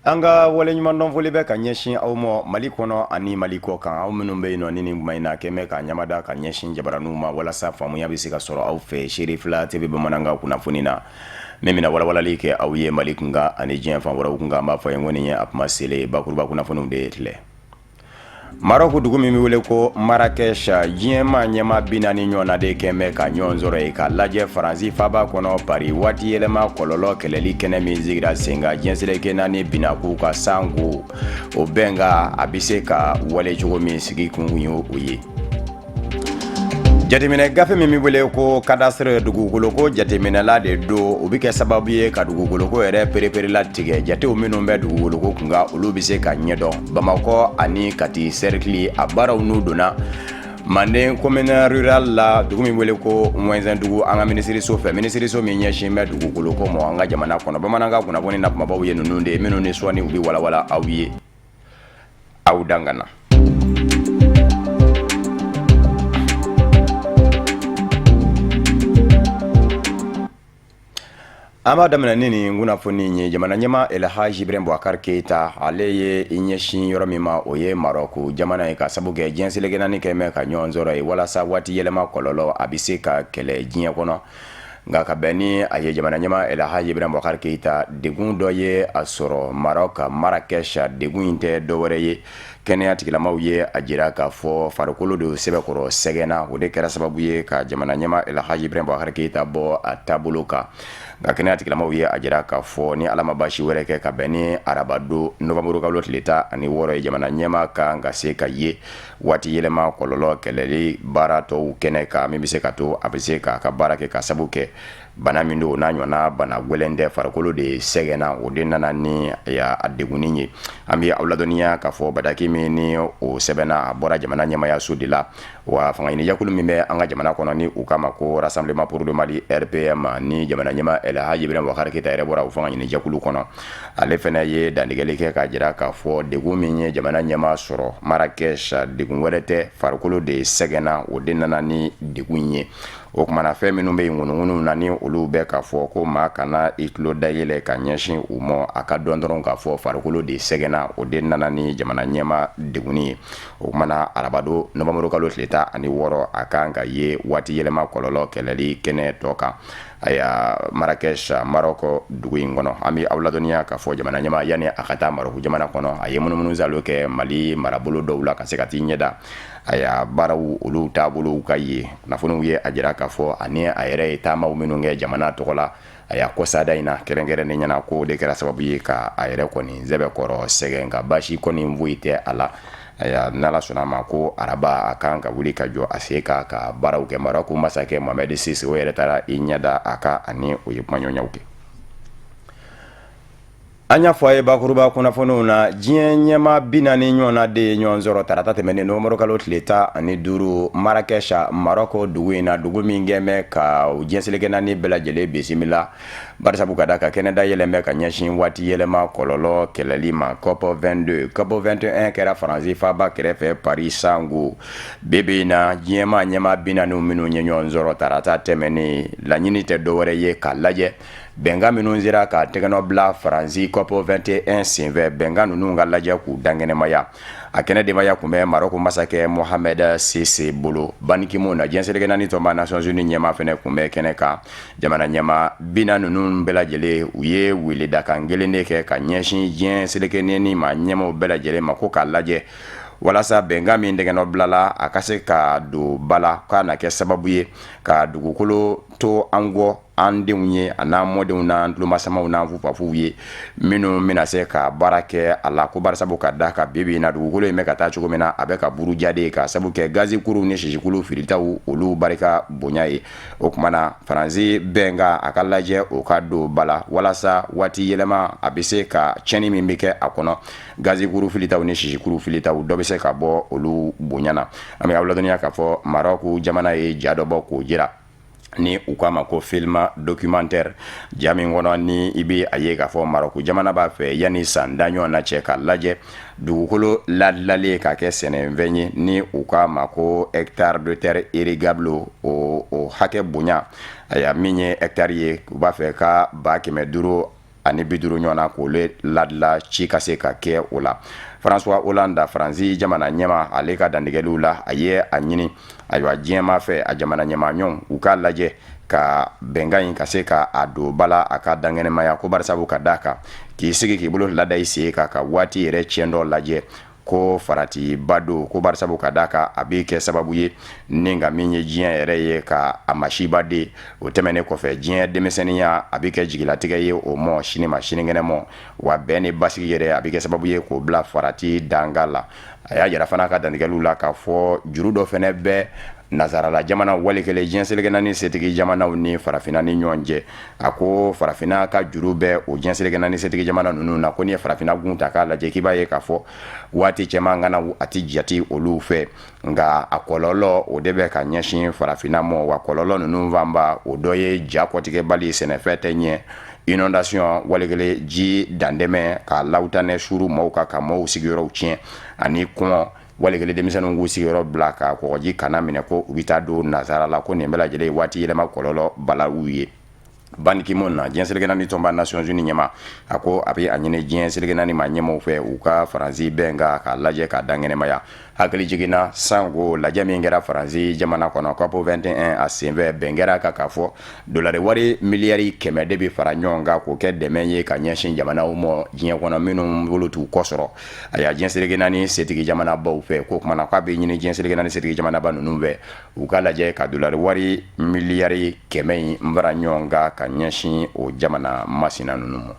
An ka waleɲumandɔn foli bɛ ka ɲɛsin aw ma Mali kɔnɔ ani Mali kɔ kan, aw minnu bɛ yen nɔ ni nin tuma in na kɛn bɛ ka ɲamada ka ɲɛsin jabaraninw ma walasa faamuya bɛ se ka sɔrɔ aw fɛ Serifila TV bamanankan kunnafoni na min bɛna walawalali kɛ aw ye Mali kunkan ani diɲɛ fan wɛrɛw kunkan. An b'a fɔ a ye ko nin ye a kuma selen bakuruba kunnafoniw de ye filɛ. Marɔku dugu min bɛ wele ko Marrakech, diɲɛ maa ɲɛmaa 40 ɲɔgɔnna de kɛn bɛ ka ɲɔgɔn sɔrɔ yen ka lajɛ Faransi faaba kɔnɔ Paris waati yɛlɛma kɔlɔlɔ kɛlɛli kɛnɛ min sigira sen kan diɲɛ seleke naani binna k'u ka sanko o bɛnkan a bɛ se ka wale cogo min sigi kun ye o ye. Jateminɛ gafe min bɛ wele ko cadastre dugukoloko jateminɛla de don, o bɛ kɛ sababu ye ka dugukoloko yɛrɛ pereperelatigɛ. Jatew minnu bɛ dugukoloko kunkan, olu bɛ se ka ɲɛdɔn. Bamakɔ ani Kati cercle a baaraw n'u donna Manden commune rurale la, dugu min wele ko Wɛnzɛndugu, an ka minisiriso fɛ, minisiriso min ɲɛsin bɛ dugukoloko ma an ka jamana kɔnɔ. Bamanankan kunnafoni na kumabaw ye ninnu de ye minnu ni sɔɔni u bɛ walawala aw ye. Aw dangana. An b'a daminɛ ni nin kunnafoni ye. Jamana ɲɛmaa Elhaji Ibrahim Boubacar Keita, ale ye i ɲɛsin yɔrɔ min ma, o ye Marɔku jamana ye, ka sabu kɛ diɲɛ seleke naani kɛn bɛ ka ɲɔgɔn sɔrɔ yen walasa waati yɛlɛma kɔlɔlɔ a bɛ se ka kɛlɛ diɲɛ kɔnɔ. Nka ka bɛn ni a ye, jamana ɲɛmaa Elhaji Ibrahim Boubacar Keita, degun dɔ ye a sɔrɔ Maroc Marrakech. Degun in tɛ dɔwɛrɛ ye, kɛnɛya tigilamaw ye a jira k'a fɔ farikolo de sɛbɛkɔrɔ sɛgɛnna. O de kɛra sababu ye ka jamana ɲɛmaa Elhaji Ibrahim Boubacar Keita bɔ a taabolo kan. Nka kɛnɛya tigilamaw ye a jira k'a fɔ ni Ala ma baasi wɛrɛ kɛ, ka bɛn ni arabadon nowanburukalo tile 16 ye, jamana ɲɛmaa kan ka se ka ye waati yɛlɛma kɔlɔlɔ kɛlɛli baara tɔw kɛnɛ kan, min bɛ se ka to a bɛ se k'a ka baara kɛ, ka sabu kɛ bana min don, n'a ɲɔgɔnna bana gɛlɛn tɛ, farikolo de sɛgɛnna, o de nana ni a degunni ye. An bɛ aw ladɔnniya k'a fɔ bataki min ni o sɛbɛnna, a bɔra jamana ɲɛmaayaso de la. Wa fanga ɲinijɛkulu min bɛ an ka jamana kɔnɔ ni u k'a ma ko Rassemblement pour le Mali RPM, ni jamana ɲɛmaa Elhaji Ibrahim Boubacar Keita yɛrɛ bɔra o fanga ɲinijɛkulu kɔnɔ, ale fana ye dantigɛli kɛ k'a jira k'a fɔ degun min ye jamana ɲɛmaa sɔrɔ Marrakech, degun wɛrɛ tɛ, farikolo de sɛgɛnna, o de nana ni degun ye. O tuma na, fɛn minnu bɛ yen ŋunuŋunuw na, ni olu bɛ k'a fɔ ko maa kana i tulo dayɛlɛ ka ɲɛsin u ma, a ka dɔn dɔrɔn k'a fɔ farikolo de sɛgɛnna, o de nana ni jamana ɲɛmaa degunni ye. O tuma na, arabadon nowanburukalo tile 16, a kan ka ye waati yɛlɛma kɔlɔlɔ kɛlɛli kɛnɛ tɔ kan, ayiwa, Marrakech, Maroc dugu in kɔnɔ. An bɛ aw ladɔnniya k'a fɔ jamana ɲɛmaa, yanni a ka taa Maroc jamana kɔnɔ, a ye munumunusaalo kɛ Mali marabolo dɔw la ka se ka t'i ɲɛda a baaraw olu taabolow kan yen. Kunnafoniw ye a jira k'a fɔ ani a yɛrɛ ye taamaw minnu kɛ jamana tɔgɔ la a y'a kɔsada in na, kɛrɛnkɛrɛnnenya na, ko o de kɛra sababu ye ka a yɛrɛ kɔni sɛbɛkɔrɔ sɛgɛn, nka baasi kɔni foyi tɛ a la. Ayiwa, n'Ala sɔnna a ma ko araba a kan ka wuli ka jɔ a sen kan ka baaraw kɛ. Maroc masakɛ Mohamed VI, o yɛrɛ taara i ɲɛda a kan ani o ye kumaɲɔgɔnyaw kɛ. An y'a fɔ a ye bakuruba kunnafoniw na, diɲɛ ɲɛmaa 40 ɲɔgɔnna de ye ɲɔgɔn sɔrɔ tarata tɛmɛnen nowanburukalo tile 15 Marrakech, Maroc dugu in na, dugu min kɛn bɛ ka diɲɛ seleke naani bɛɛ lajɛlen bisimila, barisabu ka da ka kɛnɛ dayɛlɛn bɛ ka ɲɛsin waati yɛlɛma kɔlɔlɔ kɛlɛli ma, COP 22. COP 21 kɛra Faransi faaba kɛrɛfɛ Paris sango. Bi bi in na, diɲɛmaa ɲɛmaa 40 minnu ye ɲɔgɔn sɔrɔ tarata tɛmɛnen, laɲini tɛ dɔwɛrɛ ye k'a lajɛ bɛnkan minnu sera ka tɛgɛnɔ bila Faransi COP 21 senfɛ, bɛnkan ninnu ka lajɛ k'u dankɛnɛmaya. A kɛnɛ denbaya tun bɛ Maroc masakɛ Mohamed VI bolo. Ban Ki-moon na diɲɛ seleke naani tɔnba Nations Unies ɲɛmaa fana tun bɛ kɛnɛ kan. Jamana ɲɛmaa 40 ninnu bɛɛ lajɛlen, u ye weledakan kelen de kɛ ka ɲɛsin diɲɛ seleke naani maa ɲɛmaaw bɛɛ lajɛlen ma, ko k'a lajɛ walasa bɛnkan min tɛgɛnɔ bilala, a ka se ka don ba la, k'a na kɛ sababu ye ka dugukolo to an kɔ, an denw ye, a n'an mɔdenw, n'an tulomasamaw, n'an fufafuw ye, minnu bɛna se ka baara kɛ a la, ko barisabu ka da kan bi bi in na, dugukolo in bɛ ka taa cogo min na, a bɛ ka buruja de ka sabu kɛ gazikuru ni sisikulu filitaw olu barika bonya ye. O tuma na, Faransi bɛnkan, a ka lajɛ o ka don ba la walasa waati yɛlɛma a bɛ se ka tiɲɛni min bɛ kɛ a kɔnɔ, gazikuru filitaw ni sisikuru filitaw, dɔ bɛ se ka bɔ olu bonya na. An bɛ aw ladɔnniya k'a fɔ Maroc jamana ye ja dɔ bɔ k'o jira ni u k'a ma ko film documentaire, ja min kɔnɔ ni i bɛ a ye k'a fɔ Maroc jamana b'a fɛ yanni san 10 ɲɔgɔn na cɛ, k'a lajɛ dugukolo ladilalen ka kɛ sɛnɛfɛn ye, ni u k'a ma ko hectare de terre irrigable, o hakɛ bonya, ayiwa, min ye hectare ye, u b'a fɛ ka 500,000 250 ɲɔgɔn na, k'olu ladila ci ka se ka kɛ o la. François Hollande, Faransi jamana ɲɛmaa, ale ka dantigɛliw la, a ye a ɲini, ayiwa, diɲɛmaa fɛ, a jamana ɲɛmaa ɲɔgɔn u k'a lajɛ ka bɛnkan in ka se ka a don ba la, a ka dankɛnɛmaya ko barisabu ka d'a kan k'i sigi k'i bolo lada i sen kan ka waati yɛrɛ tiɲɛ dɔ lajɛ ko faratiba don, ko barisabu ka d'a kan a bɛ kɛ sababu ye ni nka min ye diɲɛ yɛrɛ ye ka a masiba de. O tɛmɛnen kɔfɛ, diɲɛ denmisɛnninya a bɛ kɛ jigilatigɛ ye o mɔ sini ma sinikɛnɛ mɔ, wa bɛn ni basigi yɛrɛ a bɛ kɛ sababu ye k'o bila farati danga la. A y'a jira fana ka dantigɛliw la k'a fɔ juru dɔ fana bɛ nazarala jamana wali kelen diɲɛ seleke naani setigi jamanaw ni farafinna ni ɲɔgɔn cɛ. A ko farafinna ka juru bɛ o diɲɛ seleke naani setigi jamana ninnu na, ko n'i ye farafinna gun ta k'a lajɛ, k'i b'a ye k'a fɔ waati cɛman ŋanaw a tɛ jate olu fɛ, nka a kɔlɔlɔ o de bɛ ka ɲɛsin farafinna mɔ. Wa kɔlɔlɔ ninnu fanba o dɔ ye ja kɔtigɛbali, sɛnɛfɛn tɛ ɲɛ, inondation wali kelen ji dantɛmɛ ka lawutanɛ suru maaw kan ka maaw sigiyɔrɔw tiɲɛ, ani kɔngɔ wali kelen denmisɛnninw k'u sigiyɔrɔ bila ka kɔgɔji kana minɛ ko u bɛ taa don nazara la, ko nin bɛɛ lajɛlen ye waati yɛlɛma kɔlɔlɔ balawu ye. Ban Ki-moon na, diɲɛ seleke naani tɔnba Nations Unies ɲɛmaa, a ko a bɛ a ɲini diɲɛ seleke naani maa ɲɛmaaw fɛ u ka Faransi bɛnkan k'a lajɛ k'a dankɛnɛmaya. Hakili jiginna sanko lajɛ min kɛra Faransi jamana kɔnɔ, COP 21, a senfɛ bɛn kɛra kan k'a fɔ dolari wari miliyari 100 de bɛ fara ɲɔgɔn kan k'o kɛ dɛmɛ ye ka ɲɛsin jamanaw ma diɲɛ kɔnɔ minnu bolo t'u kɔ sɔrɔ, a y'a diɲɛ seleke naani setigi jamanabaw fɛ. K'o kumana k'a bɛ ɲini diɲɛ seleke naani setigi jamanaba ninnu fɛ u k'a lajɛ ka dolari wari miliyari 100 in fara ɲɔgɔn kan ka ɲɛsin o jamana masina ninnu ma.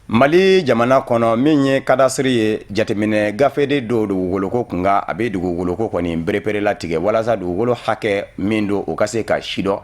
Mali jamana kɔnɔ, min ye cadastre ye, jateminɛ gafe de don dugukoloko kunkan, a bɛ dugukoloko kɔni bereperelatigɛ walasa dugukolo hakɛ min don, o ka se ka sidɔn.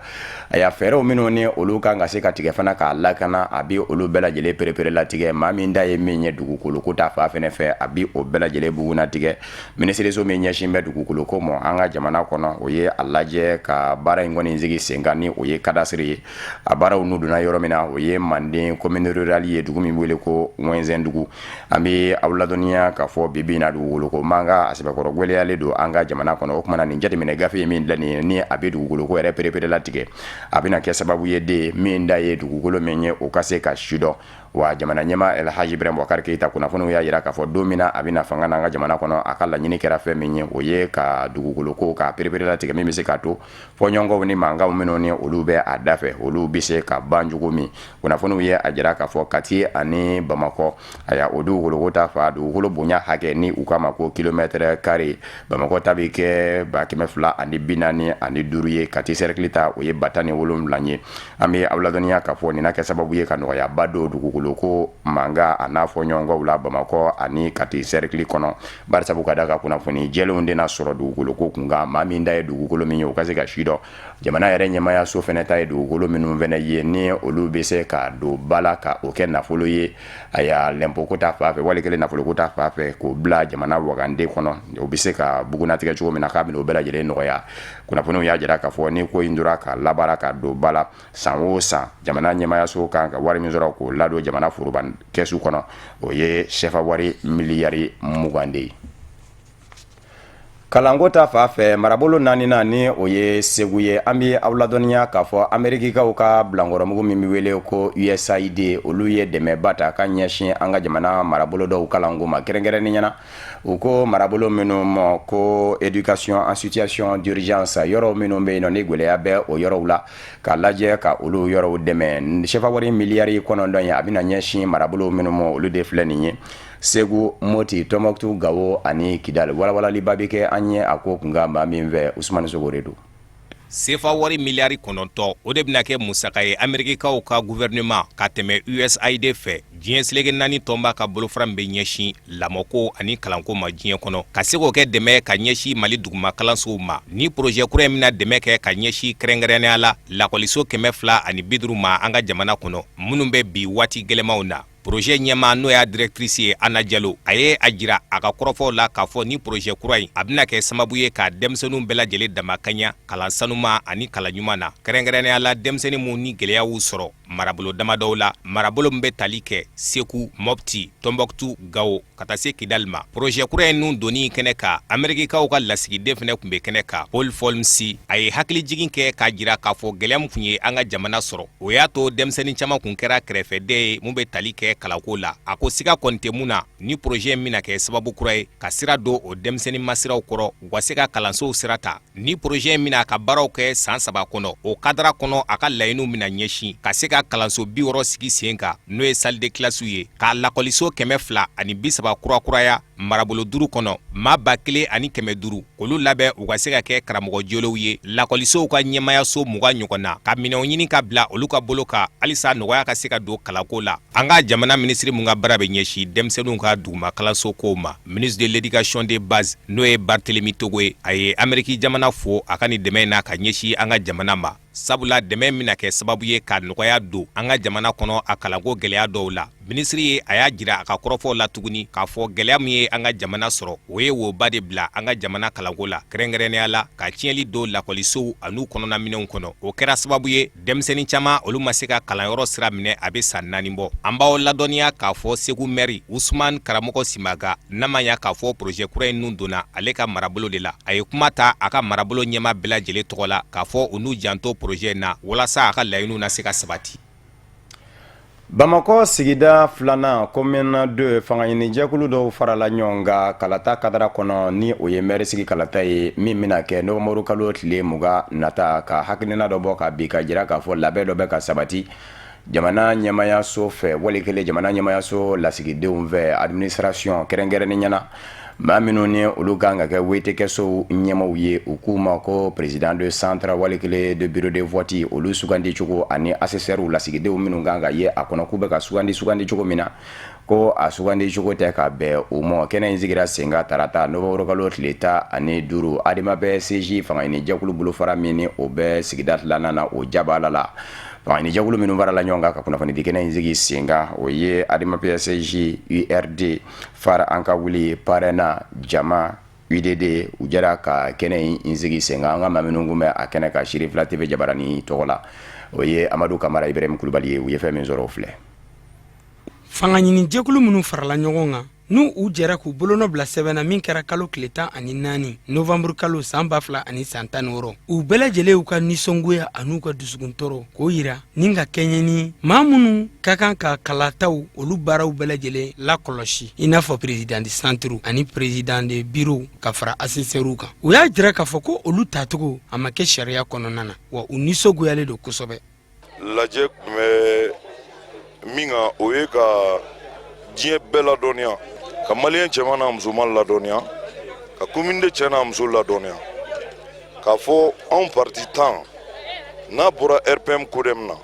A y'a fɛɛrɛw minnu ni olu kan ka se ka tigɛ fana k'a lakana, a bɛ olu bɛɛ lajɛlen pereperelatigɛ. Maa min ta ye min ye dugukoloko ta fan fɛnɛ fɛ, a bɛ o bɛɛ lajɛlen bugunnatigɛ. Minisiriso min ɲɛsin bɛ dugukoloko ma an ka jamana kɔnɔ, o ye a lajɛ ka baara in kɔni sigi sen kan, ni o ye cadastre ye. A baaraw n'u donna yɔrɔ min na, o ye Manden commune rurale ye, dugu min wele ko Wɛnzɛndugu. An bɛ aw ladɔnniya k'a fɔ bi bi in na, dugukoloko mankan a sɛbɛkɔrɔ gwɛlɛyalen don an ka jamana kɔnɔ. O kumana nin jateminɛ gafe ye min filɛ nin ye, ni a bɛ dugukoloko yɛrɛ pereperelatigɛ, a bɛna kɛ sababu ye de min da ye dugukolo min ye, o ka se ka sidɔn. Wa jamana ɲɛmaa El Hadji Ibrahim Boubacar Keita, kunnafoniw y'a jira k'a fɔ don min na a bɛna fanga na an ka jamana kɔnɔ, a ka laɲini kɛra fɛn min ye, o ye ka dugukoloko ka pereperelatigɛ min bɛ se k'a to fɔɲɔgɔnkɔw ni mankanw minnu ni olu bɛ a da fɛ, olu bɛ se ka ban cogo min. Kunnafoniw ye a jira k'a fɔ Kati ani Bamakɔ, aya, o dugukoloko ta fa dugukolo bonya hakɛ ni u k'a ma ko kilomètre carré, Bamakɔ ta bɛ kɛ 245 ye, Kati cercle ta o ye 17,000 ye. An bɛ aw ladɔnniya k'a fɔ nin na kɛ sababu ye ka nɔgɔyaba don dugukolo ko mankan a n'a fɔɲɔgɔnkɔw la Bamakɔ ani Kati cercle kɔnɔ, barisabu ka da ka kunnafoni jɛlenw de na sɔrɔ dugukolo ko kunkan. Maa min ta ye dugukolo min ye, o ka se ka sidɔn. Jamana yɛrɛ ɲɛmaayaso fɛnɛ ta ye dugukolo minnu fɛnɛ ye, ni olu bɛ se ka don ba la ka o kɛ nafolo ye, aya, lɛnpo ko ta fan fɛ wali kelen nafolo ko ta fan fɛ, k'o bila jamana wagande kɔnɔ, o bɛ se ka bugunnatigɛ cogo min na, k'a bɛna o bɛɛ lajɛlen nɔgɔya. Kunnafoniw y'a jira k'a fɔ ni ko in tora ka labaara ka don ba la, san o san jamana ɲɛmaayaso kan ka wari min sɔrɔ k'o ladon jamana foroba kɛsu kɔnɔ, o ye sefa wari miliyari 20 de ye. Kalanko ta fan fɛ, marabolo naaninan ni o ye Segu ye, an bɛ aw ladɔnniya k'a fɔ Amerikikaw ka bilankɔrɔmugu min bɛ wele ko USAID, olu ye dɛmɛba ta ka ɲɛsin an ka jamana marabolo dɔw kalanko ma, kɛrɛnkɛrɛnnenya na u ko marabolo minnu ma ko éducation en situation d'urgence, yɔrɔ minnu bɛ yen nɔ ni gɛlɛya bɛ o yɔrɔw la, k'a lajɛ ka olu yɔrɔw dɛmɛ. Sefa wari miliyari 9 ye, a bɛna ɲɛsin marabolo minnu ma, olu de filɛ nin ye: Segu, Moti, Tɔnbɔkutu, Gawo ani Kidali. Walawalaliba bɛ kɛ an ye a ko kunkan maa min fɛ, Usumani Sogore don. Sefa wari miliyari 9, o de bɛna kɛ musaka ye Amerikikaw ka gouvernement ka tɛmɛ USAID fɛ, diɲɛ seleke naani tɔnba ka bolofara min bɛ ɲɛsin lamɔko ani kalanko ma diɲɛ kɔnɔ, ka se k'o kɛ dɛmɛ ka ɲɛsin Mali duguma kalansow ma. Ni projet kura in bɛna dɛmɛ kɛ ka ɲɛsin kɛrɛnkɛrɛnnenya la lakɔliso 250 ma an ka jamana kɔnɔ, minnu bɛ bi waati gɛlɛmanw na. Projet ɲɛmaa, n'o y'a directrice ye, Ana Jalo, a ye a jira a ka kɔrɔfɔw la k'a fɔ ni projet kura in, a bɛna kɛ sababu ye ka denmisɛnninw bɛɛ lajɛlen dama kaɲa kalan sanuma ani kalan ɲuman na, kɛrɛnkɛrɛnnenya la denmisɛnnin minnu ni gɛlɛya y'u sɔrɔ. Marabolo damadɔw la, marabolo min bɛ tali kɛ Segu, Mɔpti, Tɔnbɔkutu, Gawo ka taa se Kidali ma. Projet kura in nun donni kɛnɛ kan, Amerikikaw ka lasigiden fana tun bɛ kɛnɛ kan, Paul Folmsi. A ye hakilijigin kɛ k'a jira k'a fɔ gɛlɛya min tun ye an ka jamana sɔrɔ, o y'a to denmisɛnnin caman tun kɛra kɛrɛfɛden ye mun bɛ tali kɛ kalanko la. A ko siga kɔni tɛ mun na, ni projet in bɛna kɛ sababu kura ye ka sira don o denmisɛnnin masiraw kɔrɔ, u ka se ka kalansow sira ta. Ni projet in bɛna a ka baaraw kɛ san 3 kɔnɔ, o kadara kɔnɔ, a ka laɲiniw bɛna ɲɛsin ka se ka kalanso 60 sigi sen kan, n'o ye salle de classe ye, ka lakɔliso 230 kurakuraya marabolo duuru kɔnɔ, maa 1500 k'olu labɛn u ka se ka kɛ karamɔgɔ jolenw ye, lakɔlisow ka ɲɛmayaso 20 ɲɔgɔn na, ka minɛnw ɲini ka bila olu ka bolo kan halisa nɔgɔya ka se ka don kalanko la. An ka jamana minisiri mun ka baara bɛ ɲɛsin denmisɛnninw ka duguma kalanso kow ma, ministre de l'éducation de base, n'o ye Barthélemy Togo ye, a ye Ameriki jamana fo a ka nin dɛmɛ in na ka ɲɛsin an ka jamana ma, sabula dɛmɛ bɛna kɛ sababu ye ka nɔgɔya don an ka jamana kɔnɔ a kalanko gɛlɛya dɔw la. Minisiri ye a y'a jira a ka kɔrɔfɔw la tuguni k'a fɔ gɛlɛya min ye an ka jamana sɔrɔ, o ye woba de bila an ka jamana kalanko la, kɛrɛnkɛrɛnnenya la ka tiɲɛli don lakɔlisow an'u kɔnɔnaminɛnw kɔnɔ. O kɛra sababu ye denmisɛnnin caman olu ma se ka kalanyɔrɔ sira minɛ a bɛ san 4 bɔ. An b'aw ladɔnniya k'a fɔ Segu mɛri Usman Karamɔgɔ Simaga, n'a ma ɲa k'a fɔ projet kura in nun donna ale ka marabolo de la, a ye kuma ta a ka marabolo ɲɛmaa bɛɛ lajɛlen tɔgɔ la k'a fɔ u n'u janto projet in na walasa a ka laɲiniw na se ka sabati. Bamakɔ sigida filanan, commune 2, fangaɲinijɛkulu dɔw farala ɲɔgɔn kan kalata kadara kɔnɔ, ni o ye mɛri sigi kalata ye min bɛna kɛ nowanburu kalo tile 20 nata, ka hakilina dɔ bɔ ka bi ka jira k'a fɔ labɛn dɔ bɛ ka sabati jamana ɲɛmayaso fɛ, wali kelen jamana ɲɛmayaso lasigidenw fɛ, administration kɛrɛnkɛrɛnnenya na, maa minnu ni olu kan ka kɛ wetekɛsow ɲɛmaw ye, u k'u ma ko président de centre wali kelen de bureau de vote, olu sugandi cogo ani assesseurs, lasigidenw minnu kan ka ye a kɔnɔ, k'u bɛ ka sugandi sugandi cogo min na, ko a sugandi cogo tɛ ka bɛn u ma. Kɛnɛ in sigira sen kan tarata nowanburukalo tile 15, ADEMA-PSG fangaɲinijɛkulu bolofara min ni o bɛ sigida filanan na, o jabala la. Fangaɲinijɛkulu minnu farala ɲɔgɔn kan ka kunnafonidi kɛnɛ in sigi sen kan, o ye ADEMA-PSG, URD, FARE an ka wuli, PARENA, Jama, UDD. U jɛra ka kɛnɛ in sigi sen kan. An ka maa minnu kun bɛ a kɛnɛ kan Sirifila TV jabarani tɔgɔ la, o ye Amadu Kamara, Ibrahim Kulubali ye. U ye fɛn min sɔrɔ, o filɛ. Fanga ɲini jɛkulu minnu farala ɲɔgɔn kan, n'u u jɛra k'u bolonɔ bila sɛbɛn na min kɛra kalo tile 14 novanburu kalo san 2016, u bɛɛ lajɛlen y'u ka nisɔngoya an'u ka dusukuntɔɔrɔ k'o yira ni ka kɛɲɛ ni maa minnu ka kan ka kalataw olu baaraw bɛɛ lajɛlen lakɔlɔsi, i n'a fɔ président de centre ani président de bureau ka fara assesseurw kan. U y'a jira k'a fɔ ko olu tacogo a ma kɛ sariya kɔnɔna na, wa u nisɔngoyalen don kosɛbɛ. Lajɛ tun bɛ min kan, o ye ka diɲɛ bɛɛ ladɔnniya, ka maliyɛn cɛman n'a musoman ladɔnniya, ka commune deux cɛ n'a muso ladɔnniya k'a fɔ anw parti 10, n'a bɔra RPM CODEM na,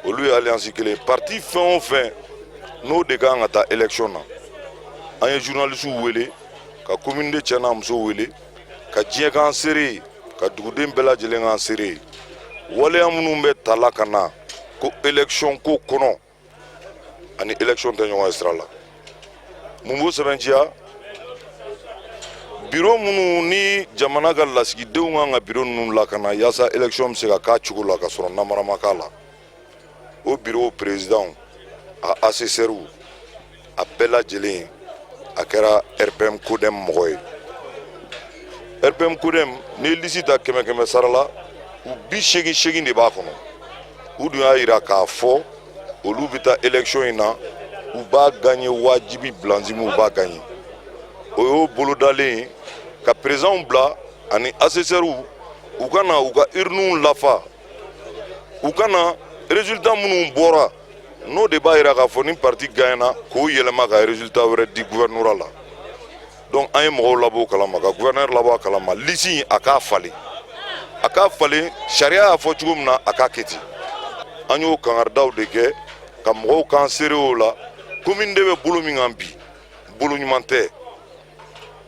olu ye alliance kelen, parti fɛn o fɛn n'o de kan ka taa élection na. An ye journalistes wele, ka commune deux cɛ n'a muso wele, ka diɲɛ k'an seere ye, ka duguden bɛɛ lajɛlen k'an seere ye. Waleya minnu bɛ tala ka na ko élection ko kɔnɔ, ani élection tɛ ɲɔgɔn ye sira la. Mun b'o sɛbɛntiya? Biro minnu ni jamana ka lasigidenw kan ka biro ninnu lakana yaasa élection bɛ se ka k'a cogo la ka sɔrɔ namara ma k'a la, o biro président, a assesseurs, a bɛɛ lajɛlen a kɛra RPM CODEM mɔgɔ ye. RPM CODEM, n'i ye lisi ta kɛmɛ kɛmɛ sara la, u 88 de b'a kɔnɔ. U dun y'a yira k'a fɔ olu bɛ taa élection in na, u b'a gagner wajibi, bilanzimu u b'a gagner. O y'o bolodalen ye ka présidentw bila ani assesseurs, u ka na u ka urnes lafa, u ka na résultat minnu bɔra, n'o de b'a yira k'a fɔ ni parti gagnera, k'o yɛlɛma ka résultat wɛrɛ di gouvernorat la. Donc an ye mɔgɔw labɔ o kalama, ka gouverneur labɔ a kalama, lisi in a k'a falen, a k'a falen sariya y'a fɔ cogo min na, a k'a kɛ ten. An y'o kangaridaw de kɛ ka mɔgɔw k'an seere o la. Commune deux bɛ bolo min kan bi, bolo ɲuman tɛ.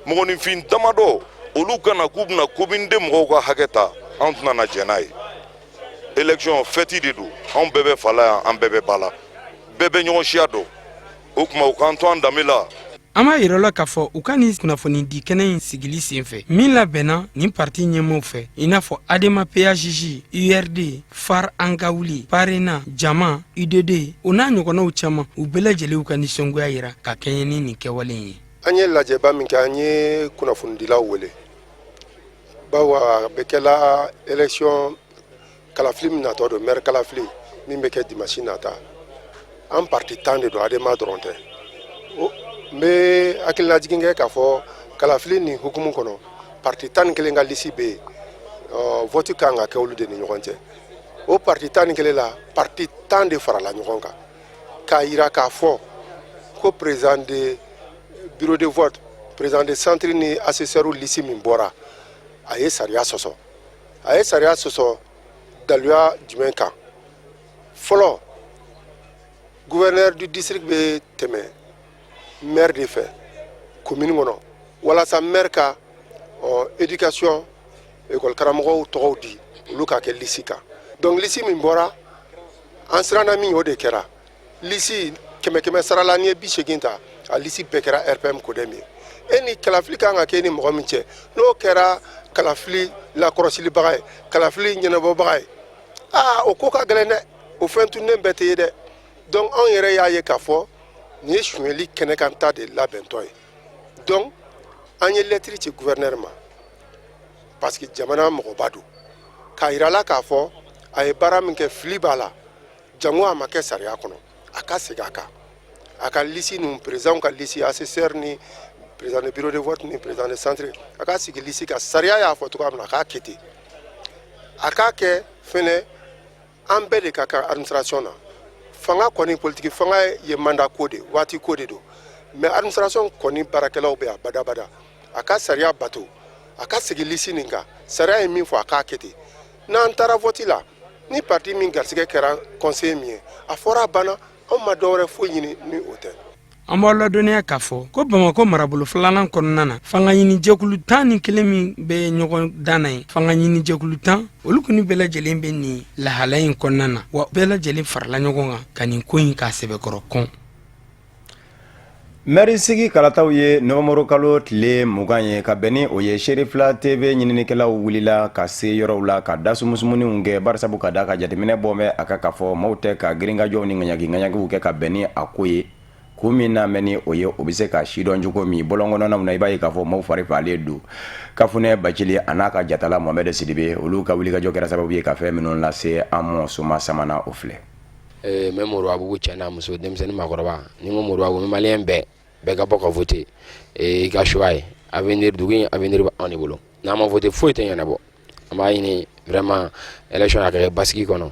Mɔgɔninfin damadɔ olu ka na k'u bɛna commune deux mɔgɔw ka hakɛ ta, anw tɛna na jɛn n'a ye. Élection fɛti de don, anw bɛɛ bɛ fa la yan, an bɛɛ bɛ ba la, bɛɛ bɛ ɲɔgɔn siya dɔn. O tuma u k'an to an danbe la. An b'a yira la k'a fɔ u ka nin kunnafonidi kɛnɛ in sigili senfɛ min labɛnna nin parti ɲɛmaaw fɛ, i n'a fɔ ADEMA PAJJ, URD, FARE An ka Wuli, PARENA, Jama, UDD, o n'a ɲɔgɔnnaw caman, u bɛɛ lajɛlen ka nisɔngoya yira ka kɛɲɛ ni nin kɛwale in ye. An ye lajɛba min kɛ, an ye kunnafonidilaw wele, bawo a bɛ kɛla élection kalafili min natɔ don, maire kalafili min bɛ kɛ dimanche nata. An parti 10 de don, ADEMA dɔrɔn tɛ. N bɛ hakililajigin kɛ k'a fɔ kalafili nin hukumu kɔnɔ, parti 11 ka liste bɛ yen, vote kan ka kɛ olu de ni ɲɔgɔn cɛ. O parti 11 la, parti 10 de farala ɲɔgɔn kan k'a yira k'a fɔ ko président de bureau de vote, président de centre ni assesseur liste min bɔra, a ye sariya sɔsɔ. A ye sariya sɔsɔ daluya jumɛn kan? Fɔlɔ, gouverneur du district bɛ tɛmɛ maire de fɛ commune kɔnɔ walasa maire ka ɔ éducation école karamɔgɔw tɔgɔw di, olu ka kɛ liste kan. Donc liste min bɔra, an siranna min, o de kɛra. Liste kɛmɛ kɛmɛ sara la, n'i ye 80 ta, a liste bɛɛ kɛra RPM CODEM ye. E ni kalafili kan ka kɛ ni mɔgɔ min cɛ, n'o kɛra kalafili lakɔrɔsilibaga ye, kalafili ɲɛnabɔbaga ye, aa, o ko ka gɛlɛn dɛ. O fɛn tunnen bɛɛ tɛ ye dɛ. Donc anw yɛrɛ y'a ye k'a fɔ nin ye sonyɛli kɛnɛkan ta de labɛntɔ ye. Donc an ye lɛtiri ci gouverneur ma, parce que jamana mɔgɔba don, k'a yira la k'a fɔ a ye baara min kɛ, fili b'a la, jango a ma kɛ sariya kɔnɔ. A ka segin a kan, a ka liste ninnu, président ka liste, assesseur ni président de bureau de vote ni président de centre, a ka sigi liste kan sariya y'a fɔ cogoya min na, a k'a kɛ ten. A k'a kɛ fɛnɛ, an bɛɛ de ka kan administration na. Fanga kɔni, politiki fanga ye mandat ko de, waati ko de don, mais administration kɔni baarakɛlaw bɛ yan badabada. A ka sariya bato, a ka segin liste nin kan, sariya ye min fɔ, a k'a kɛ ten. N'an taara vote la, ni parti min garisɛgɛ kɛra conseiller min ye, a fɔra, a banna. Anw ma dɔwɛrɛ foyi ɲini ni o tɛ. An b'aw ladɔnniya k'a fɔ ko Bamakɔ marabolo filanan kɔnɔna na, fanga ɲini jɛkulu 11 min bɛ ɲɔgɔn dan na ye, fanga ɲini jɛkulu 10, olu kɔni bɛɛ lajɛlen bɛ nin lahala in kɔnɔna na, wa bɛɛ lajɛlen farala ɲɔgɔn kan ka nin ko in k'a sɛbɛkɔrɔ kɔn. Mɛri sigi kalataw ye nowanburu kalo tile 20 ye. Ka bɛn ni o ye, Serifila TV ɲininikɛlaw wulila ka se yɔrɔw la ka dasumusumuninw kɛ, barisabu ka da ka jateminɛ bɔ bɛ a kan k'a fɔ maaw tɛ ka girinkajɔw ni ŋaɲaki ŋaɲakiw kɛ ka bɛn ni a ko ye. Kun min na mɛn ni o ye, o bɛ se ka sidɔn cogo min bɔlɔn kɔnɔnaw na, i b'a ye k'a fɔ maaw fari fagalen don. Kafunɛ Bacili a n'a ka jatala Mohamɛd Sidibe, olu ka wulikajɔ kɛra sababu ye ka fɛn minnu lase an ma soma samana, o filɛ. N bɛ Moribabugu cɛ n'a muso, denmisɛnnin, maakɔrɔba, ni ko Moribabugu, n bɛ maliyɛn bɛɛ, bɛɛ ka bɔ ka voter i ka choix ye. Avenir, dugu in avenir bɛ anw de bolo. N'an ma voter, foyi tɛ ɲɛnabɔ. An b'a ɲini vraiment, élection a ka kɛ basigi kɔnɔ,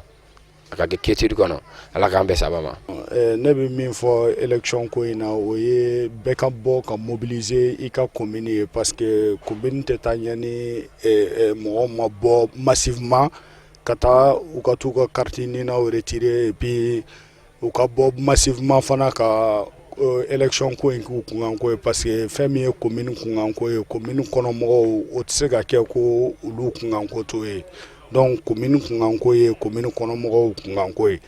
a ka kɛ quiétude kɔnɔ. Ala k'an bɛɛ saba ma. Ne bɛ min fɔ élection ko in na, o ye bɛɛ ka bɔ ka mobiliser i ka commune ye, parce que commune tɛ taa ɲɛ ni mɔgɔw ma bɔ massivement ka taa u ka t'u ka carte NINAw retirer, et puis u ka bɔ massivement fana ka élection ko in k'u kunkanko ye, parce que fɛn min ye commune kunkanko ye, commune kɔnɔmɔgɔw, o tɛ se ka kɛ ko olu kunkanko t'o ye. Donc commune kunkanko ye commune kɔnɔmɔgɔw kunkanko ye.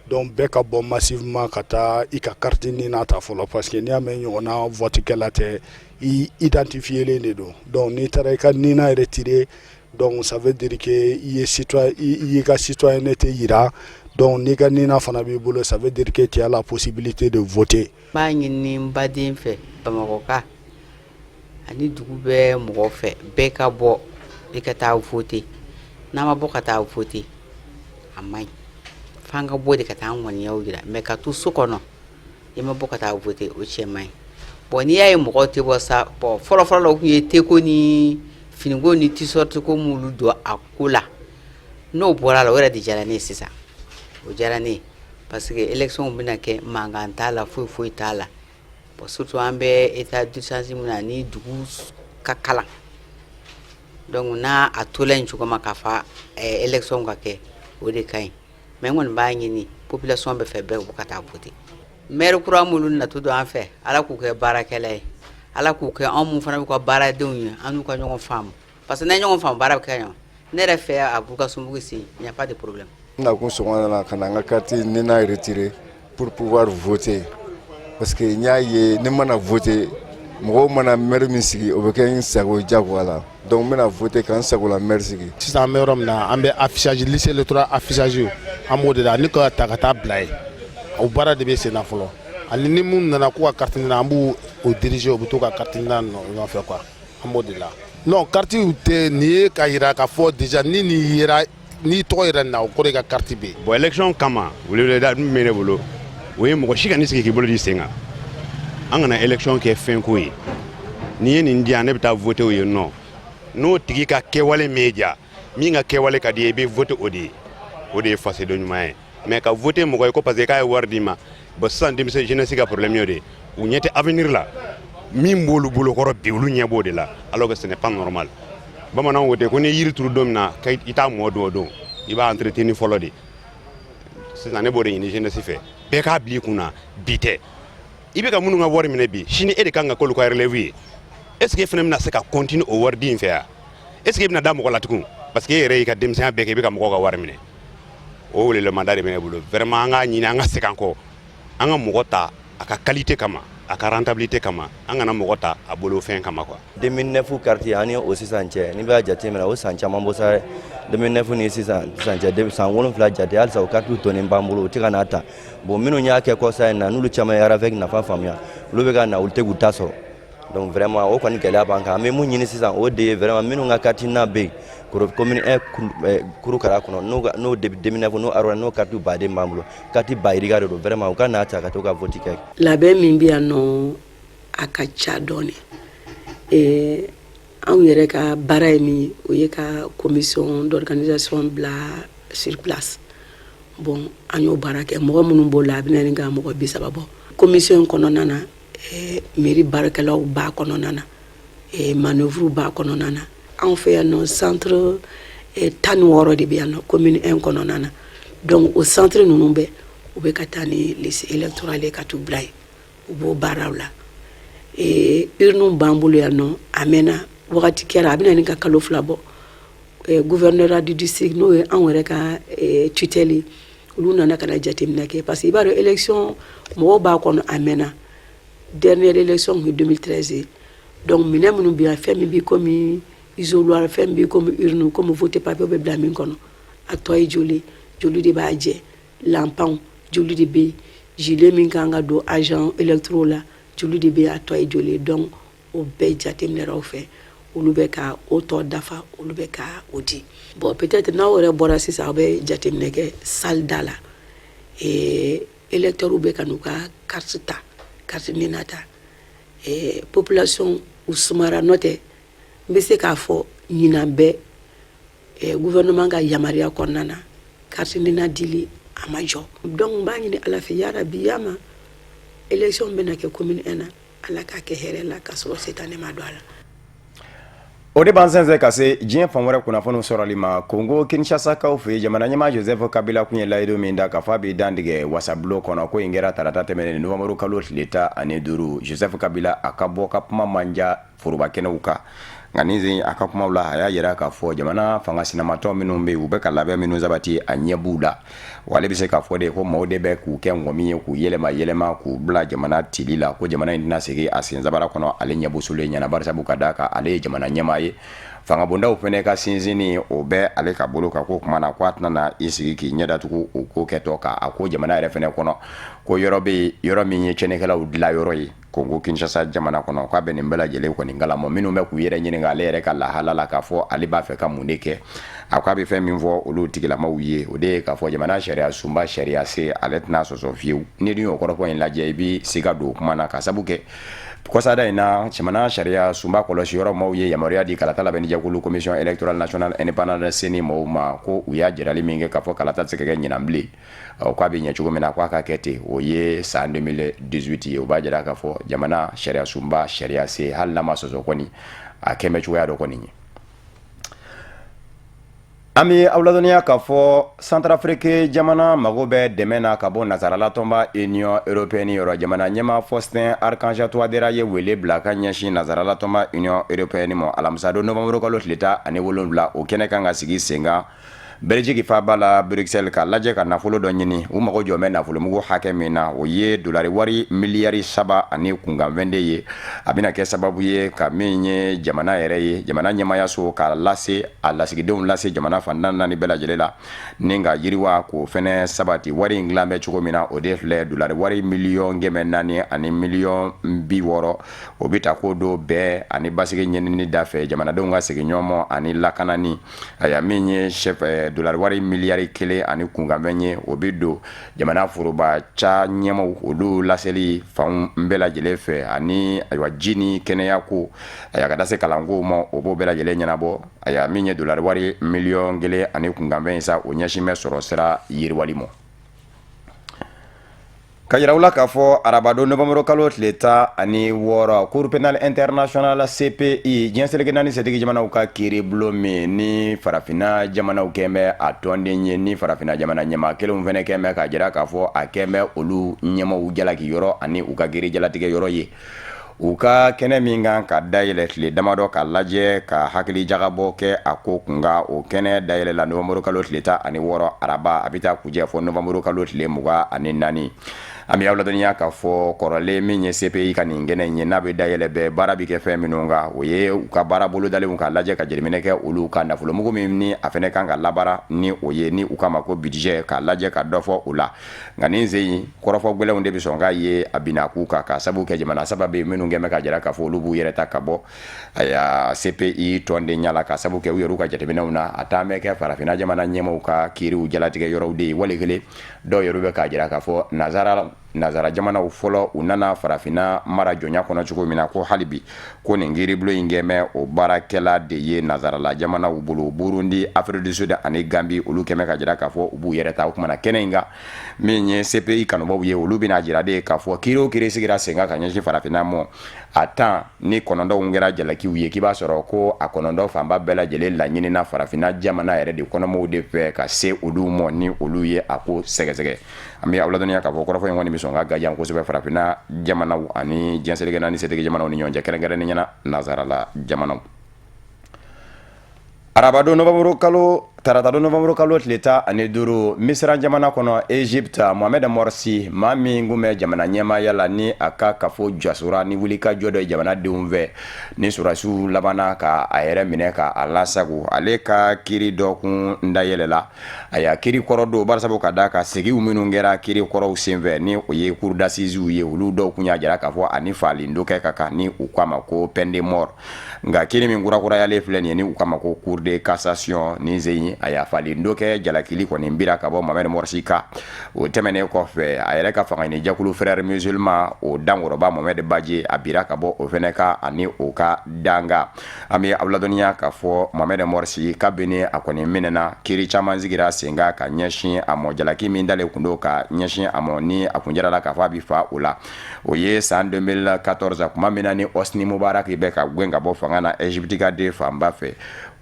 Donc bɛɛ ka bɔ massivement ka taa i ka carte NINA ta fɔlɔ, parce que n'i y'a mɛn ɲɔgɔnna vote kɛla tɛ, i identifier de don. Donc n'i taara i ka NINA retirer, donc ça veut dire que i ye citoyen, i y'i ka citoyenneté yira. Donc n'i ka NINA fana b'i bolo, ça veut dire que tu as la possibilité de voter. N b'a ɲini n baden fɛ, Bamakɔka ani dugu bɛɛ mɔgɔ fɛ, bɛɛ ka bɔ i ka taa voter. N'an ma bɔ ka taa voter, a man ɲi. F'an ka bɔ de ka taa an ŋaniyaw jira, mais ka to so kɔnɔ, i ma bɔ ka taa voter, o cɛ man ɲi. Bon, n'i y'a ye mɔgɔw tɛ bɔ sa, bon, fɔlɔ fɔlɔ la, o tun ye teko ni finiko ni t-shirt ko m'olu don a ko la. N'o bɔra a la, o yɛrɛ de diyara ne ye sisan. O diyara ne ye parce que élection bɛna kɛ, mankan t'a la, foyi foyi t'a la. Bon, surtout an bɛ état d'urgence min na ni dugu ka kalan. Donc n'a a tola yen cogo ma k'a fɔ élection ka kɛ, o de ka ɲi. Mais n kɔni b'a ɲini population bɛɛ fɛ, bɛɛ ka taa voter. Maire kura minnu natɔ don an fɛ, Ala k'u kɛ baarakɛla ye, Ala k'u kɛ anw mun fana b'u ka baaradenw ye, an n'u ka ɲɔgɔn faamu, parce que n'an ye ɲɔgɔn faamu, baara bɛ kɛ ɲɔgɔn. Ne yɛrɛ fɛ à Bougassoumbougou ici, il n'y a pas de problème. N nakun sɔgɔma na ka na n ka carte NINA retirer pour pouvoir voter, parce que n y'a ye ni n mana voter Mɔgɔw mana maire min sigi, o bɛ kɛ n sago ye diyagoya la. Donc n bɛna voter ka n sagola maire sigi. Sisan, an bɛ yɔrɔ min na, an bɛ affichage, liste électorale affichage, an b'o de la ani ka ta ka taa bila yen. O baara de bɛ sen na fɔlɔ. Ani ni mun nana k'u ka carte NINA, an b'u o diriger, u bɛ t'u ka carte NINA nɔfɛ quoi. An b'o de la. Non, carte tɛ nin ye ka yira k'a fɔ déjà ni nin yera, n'i tɔgɔ yɛrɛ na, o kɔrɔ i ka carte bɛ yen. Bon, élection kama, weleweleda min bɛ ne bolo, o ye mɔgɔ si ka n'i sigi k'i bolo di sen kan. An kana élection kɛ fɛn ko ye. N'i ye nin di yan, ne bɛ taa voter o ye. Non, n'o tigi ka kɛwale m'e diya, min ka kɛwale ka di ye, i bɛ voter o de ye. O de ye fasoden ɲuman ye. Mais ka voter mɔgɔ ye ko parce que k'a ye wari d'i ma, bon, sisan denmisɛn, jeunesse ka problème y'o de ye. U ɲɛ tɛ avenir la. Min b'olu bolokɔrɔ bi, olu ɲɛ b'o de la, alors que ce n'est pas normal. Bamananw ko ten ko n'i ye yiri turu don min na, i t'a mɔ don o don, i b'a entretenir fɔlɔ de. Sisan, ne b'o de ɲini jeunesse fɛ, bɛɛ k'a bila i kun na. Bi tɛ, i bɛ ka minnu ka wari minɛ bi, sini e de kan ka k'olu ka relève ye. Est ce que e fana bɛna se ka continuer o wari di in fɛ yan? Est ce que e bɛna da mɔgɔ la tugun? Parce que e yɛrɛ y'i ka denmisɛnya bɛɛ kɛ, i bɛ ka mɔgɔw ka wari minɛ. O welelemada de bɛ ne bolo. Vraiment, an k'a ɲini an ka segin an kɔ, an ka mɔgɔ ta a ka qualité kama, a ka rentabilité kama. An kana mɔgɔ ta a bolo fɛn kama quoi. 2009 carte ani o sisan cɛ, n'i b'a jateminɛ, o san caman bɔ sa. 2009 ni sisan cɛ, san 7 jate. Halisa o carte tonnen b'an bolo, u tɛ ka n'a ta. Bon, minnu y'a kɛ kɔsa in na, n'olu caman ye RAVEC nafa faamuya, olu bɛ ka na, olu tɛ k'u ta sɔrɔ. Donc vraiment, o kɔni gɛlɛya b'an kan. An bɛ mun ɲini sisan, o de ye vraiment minnu ka carte NINA bɛ yen commune 1 Kurukara kɔnɔ, n'o depuis 2009, n'o enrôlé, n'o carte baden b'an bolo, carte ba yirika de don. Vraiment, u ka n'a ta ka to ka vote kɛ. Labɛn min bɛ yan nɔ, a ka ca dɔɔni. Anw yɛrɛ ka baara ye min ye, o ye ka commission d'organisation bila sur place. Bon, an y'o baara kɛ. Mɔgɔ minnu b'o la, a bɛna nin ka mɔgɔ 30 bɔ. Commission in kɔnɔna na, mairie baarakɛlaw b'a kɔnɔna na, manœuvre b'a kɔnɔna na. Anw fɛ yan nɔ, centre 16 de bɛ yan nɔ commune 1 kɔnɔna na. Donc o centre ninnu bɛɛ, u bɛ ka taa ni liste électorale ye ka t'u bila yen. U b'o baaraw la. Urne b'an bolo yan nɔ, a mɛnna. Wagati kɛra, a bɛna nin ka kalo 2 bɔ, gouvernorat du district, n'o ye anw yɛrɛ ka tutelle ye, olu nana ka na jateminɛ kɛ, parce que i b'a dɔn, élection mɔgɔw b'a kɔnɔ, a mɛnna. Dernière élection tun ye 2013 ye. Donc minɛn minnu bɛ yan, fɛn min bɛ komi isoloir, fɛn bɛ komi urne, komi vote papier bɛ bila min kɔnɔ, a tɔ ye joli joli de b'a jɛ, lanpanw joli de bɛ yen, gilet min kan ka don agent électoraux la, joli de bɛ yen, a tɔ ye joli ye. Donc o bɛɛ jateminɛra o fɛ. Olu bɛ ka o tɔ dafa, olu bɛ ka o di. Bon, peut-être n'aw yɛrɛ bɔra sisan, aw bɛ jateminɛ kɛ salle da la, électeurs bɛ ka n'u ka carte ta, carte NINA ta. Population u sumara. N'o tɛ, n bɛ se k'a fɔ ɲinan bɛɛ, gouvernement ka yamaruya kɔnɔna na, carte NINA dili a ma jɔ. Donc n b'a ɲini Ala fɛ, yarabi yama élection bɛna kɛ commune 1 na, Ala k'a kɛ hɛrɛ la, k'a sɔrɔ setanɛ ma don a la. O de b'an sɛnsɛn ka se diɲɛ fan wɛrɛ kunnafoniw sɔrɔli ma. Kongo Kinshasakaw fɛ, jamana ɲɛmaa Joseph Kabila kun ye layidu min da k'a fɔ a b'i dantigɛ wasabulon kɔnɔ, ko in kɛra tarata tɛmɛnen, novembre kalo tile 15. Joseph Kabila, a ka bɔ ka kuma man ja foroba kɛnɛw kan, nka nin sen, a ka kumaw la, a y'a yira k'a fɔ jamana fanga sinamatɔ minnu bɛ yen, u bɛ ka labɛn minnu sabati, a ɲɛ b'u la. Wa ale bɛ se k'a fɔ de ko maaw de bɛ k'u kɛ ŋɔmi ye, k'u yɛlɛma yɛlɛma, k'u bila jamana tili la, ko jamana in tɛna segin a sen sabara kɔnɔ. Ale ɲɛ bɔsolen ɲɛna, barisabu ka d'a kan ale ye jamana ɲɛmaa ye, fangabondaw fana ka sinsinni, o bɛ ale ka bolo kan. Ko kuma na, ko a tɛna na i sigi k'i ɲɛ datugu o ko kɛtɔ kan. A ko jamana yɛrɛ fana kɔnɔ, ko yɔrɔ bɛ yen, yɔrɔ min ye tiɲɛnikɛlaw dilan yɔrɔ ye Kongo Kinshasa jamana kɔnɔ, k'a bɛ nin bɛɛ lajɛlen kɔni kalama. Minnu bɛ k'u yɛrɛ ɲininka ale yɛrɛ ka lahala la, k'a fɔ ale b'a fɛ ka mun de kɛ, a k'a bɛ fɛn min fɔ olu tigilamaw ye, o de ye k'a fɔ jamana sariya sunba sariya se, ale tɛna sɔsɔ fiyewu. Ni dun y'o kɔrɔfɔ in lajɛ, i bɛ siga don kuma na, ka sabu kɛ kɔsada in na, jamana sariya sunba kɔlɔsi yɔrɔ maaw ye yamaruya di kalata labɛnnijɛkulu, Commission électorale nationale indépendante, CENI maaw ma, ko u y'a jirali min kɛ k'a fɔ kalata tɛ se ka kɛ ɲinan bilen, k'a bɛ ɲɛ cogo min na, k'a ka kɛ ten, o ye san 2018 ye. O b'a jira k'a fɔ jamana sariya sunba sariya se, hali n'a ma sɔsɔ kɔni, a kɛmɛ cogoya dɔ kɔni ye. An bɛ aw ladɔnniya k'a fɔ Centrafrique jamana mago bɛ dɛmɛ na ka bɔ nasarala tɔnba Union européenne yɔrɔ. Jamana ɲɛmaa Faustin Archange Touadéra ye wele bila ka ɲɛsin nasarala tɔnba Union européenne ma alamisa don, novembre kalo tile 17. O kɛnɛ kan ka sigi sen kan. Belgique faaba la Bruxelles k'a lajɛ ka nafolo dɔ ɲini. U mago jɔ bɛ nafolomugu hakɛ min na, o ye dolari wari miliyari 3 ani kunkanfɛn de ye. A bɛna kɛ sababu ye ka min ye jamana yɛrɛ ye, jamana ɲɛmaayaso k'a lase, a lasigidenw lase jamana fan 14 bɛɛ lajɛlen la, ni ka yiriwa k'o fɛnɛ sabati. Wari in dilan bɛ cogo min na, o de filɛ: dolari wari 400 000 000 ani 60 000 000, o bɛ ta k'o don bɛn ani basigi ɲinini da fɛ, jamanadenw ka segin ɲɔgɔn ani lakanani. Aya, min ye chef dolari wari miliyari 1 ani kunkanfɛn ye, o bɛ don jamana foroba ca ɲɛmaw olu laseli fanw bɛɛ lajɛlen fɛ, ani ayiwa, ji ni kɛnɛya ko, aya, ka taa se kalanko ma, o b'o bɛɛ lajɛlen ɲɛnabɔ. Aya, min ye dolari wari miliyɔn 1 ani kunkanfɛn ye sa, o ɲɛsin bɛ sɔrɔ sira yiriwali ma. Ka yira u la k'a fɔ arabadon novembre kalo tile 16, Cour pénale internationale CPI, diɲɛ seleke naani setigi jamanaw ka kiiri bulon min ni farafinna jamanaw kɛn bɛ a tɔnden ye, ni farafinna jamana ɲɛmaa kelenw fɛnɛ kɛn bɛ k'a jira k'a fɔ a kɛn bɛ olu ɲɛmaw jalaki yɔrɔ ani u ka kiiri jalatigɛ yɔrɔ ye, u ka kɛnɛ min kan ka dayɛlɛ tile damadɔ ka lajɛ ka hakili jagabɔ kɛ a ko kunkan, o kɛnɛ dayɛlɛla novembre kalo tile 16 araba, a bɛ taa kuncɛ fɔ novembre kalo tile 24. An bɛ aw ladɔnniya k'a fɔ kɔrɔlen min ye CPI ka nin kɛnɛ in ye, n'a bɛ dayɛlɛ bɛɛ, baara bɛ kɛ fɛn minnu kan, o ye u ka baara bolodalenw k'a lajɛ ka jateminɛ kɛ olu ka nafolomugu min ni a fɛnɛ kan ka labaara ni o ye, ni u k'a ma ko budget, k'a lajɛ ka dɔ fɔ o la. Nka nin sen in, kɔrɔfɔ gɛlɛnw de bɛ sɔn k'a ye a binna k'u kan, ka sabu kɛ jamana saba bɛ minnu kɛn bɛ ka jira k'a fɔ olu b'u yɛrɛ ta ka bɔ aya CPI tɔndenya la, ka sabu kɛ u yɛrɛ ka jateminɛw na, a taa bɛ kɛ farafinna jamana ɲɛmaaw ka kiiriw jalatigɛ yɔrɔw de ye. Wali kelen, dɔw yɛrɛ bɛ k'a jira k'a fɔ nazara jamanaw fɔlɔ, u nana farafinna mara jɔnya kɔnɔ cogo min na, ko hali bi ko nin kiiribulon in kɛn bɛ o baarakɛla de ye nazarala jamanaw bolo. Burundi, Afrique du Sud ani Gambie, olu kɛn bɛ ka jira k'a fɔ u b'u yɛrɛ ta. O kumana kɛnɛ in kan, min ye CPI kanubaw ye, olu bɛna jira de k'a fɔ kiiri o kiiri sigira sen kan ka ɲɛsin farafinna mɔ, a 19 kɛra jalakiw ye, k'i b'a sɔrɔ ko a 9 fanba bɛɛ lajɛlen laɲinina farafinna jamana yɛrɛ de kɔnɔmɔgɔw de fɛ ka se olu mɔ, ni olu ye a ko sɛgɛsɛgɛ. An bɛ aw ladɔnniya k'a fɔ kɔrɔfɔ in kɔni bɛ sɔn ka gajan kosɛbɛ farafinna jamanaw ani diɲɛ seleke naani setigi jamanaw ni ɲɔgɔn cɛ, kɛrɛnkɛrɛnnenya la nazarala jamanaw. Arabadon novembre kalo, taratadon novembre kalo tile 15, Misira jamana kɔnɔ, Egypte, Mohamed Morsi, maa min kun bɛ jamana ɲɛmaaya la, ni a ka kafo jasora ni wulikajɔ dɔ ye jamanadenw fɛ, ni sɔrɔdasiw labanna ka a yɛrɛ minɛ ka a lasago, ale ka kiiri dɔ kun dayɛlɛla. A kiiri kɔrɔ don, barisabu ka da ka segiw minnu kɛra kiiri kɔrɔw senfɛ, ni o ye cour d'assises ye, olu dɔw kun y'a jira k'a fɔ ani faali dɔ kɛ ka kan, ni u k'a ma ko peine de mort. Nka kiiri min kurakurayalen filɛ nin ye, ni u k'a ma ko cour de cassation, nin sen in, a y'a faali dɔ kɛ jalakili kɔni bira ka bɔ Mohamed Morsi kan. O tɛmɛnen kɔfɛ, a yɛrɛ ka fanga ɲini jɛkulu Frères musulmans, o dankɔrɔba Mohamed Badie, a bira ka bɔ o fɛnɛ kan ani o ka danga. An bɛ aw ladɔnniya k'a fɔ Mohamed Morsi, kabini a kɔni minɛna, kiiri caman sigira sen kan ka ɲɛsin a mɔ. Jalaki min dalen kun don ka ɲɛsin a mɔ, ni a kun jirala k'a fɔ a bɛ fa o la, o ye san 2014, tuma min na ni Hosni Mubarak bɛ ka gɛn ka bɔ fanga na Egypte ka den fanba fɛ,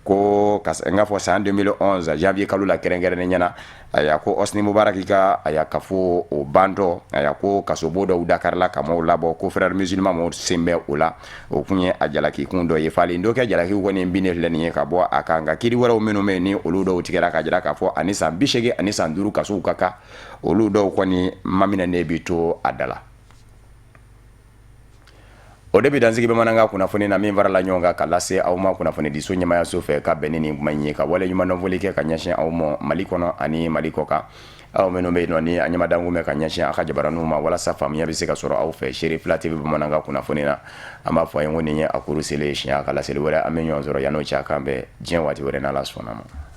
ko n k'a fɔ san 2011 janvier kalo la kɛrɛnkɛrɛnnenya na, aya, ko Hosni Mubarak ka aya kafo o bantɔ, aya, ko kasobon dɔw dakarila ka maaw labɔ, ko Frères musulmans maaw sen bɛ o la. O kun ye a jalaki kun dɔ ye. Falen dɔ kɛ jalakiw kɔni binnen filɛ nin ye ka bɔ a kan. Nka kiiri wɛrɛw minnu bɛ yen, ni olu dɔw tigɛra ka jira k'a fɔ ani san 85 kasow ka kan, olu dɔw kɔni maminɛnen bi to a da la. O de bɛ dansigi bamanankan kunnafoni na min farala ɲɔgɔn kan ka lase aw ma kunnafonidiso ɲɛmayaso fɛ ka bɛn ni nin kuma in ye, ka wale ɲumandɔnfoli kɛ ka ɲɛsin aw ma Mali kɔnɔ ani Mali kɔ kan, aw minnu bɛ yen nɔ ni a ɲɛmadanko bɛ ka ɲɛsin aw ka jabaraninw ma walasa faamuya bɛ se ka sɔrɔ aw fɛ Seere Fila TV bamanankan kunnafoni na. An b'a fɔ a ye ko nin ye a kuru selen ye siɲɛ, a ka laseli wɛrɛ an bɛ ɲɔgɔn sɔrɔ. Yan'o cɛ, a k'an bɛn diɲɛ waati wɛrɛ n'Ala sɔnna ma.